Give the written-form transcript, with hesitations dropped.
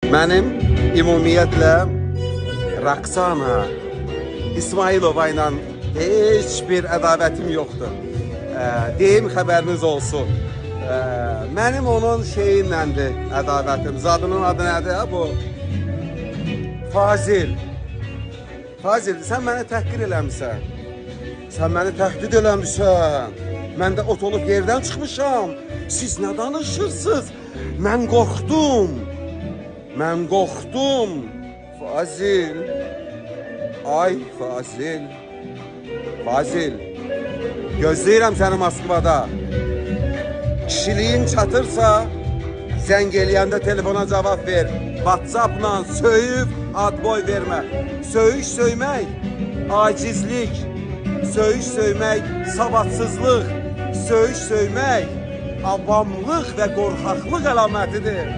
Mənim ümumiyyətlə Roksana İsmayılova ilə heç bir ədavətim yoxdur. Deyim xəbəriniz olsun. Mənim onun şeyinləndir ədavətim. Zadının adı nədir ha bu? Fazil. Fazil, sən məni təhqir eləmisən. Sən məni təhdid eləmisən. Mən də ot olub yerdən çıxmışam. Siz nə danışırsınız? Mən qorxdum. Mən qorxdum. Fazil. Ay Fazil. Fazil. Gözləyirəm səni Moskvada. Kişiliyin çatırsa, zəng eləyəndə telefona cavab ver. WhatsAppla söyüb adboy vermə. Söyüş söymək acizlik, söyüş söymək savadsızlıq, söyüş söymək avamlıq və qorxaqlıq əlamətidir.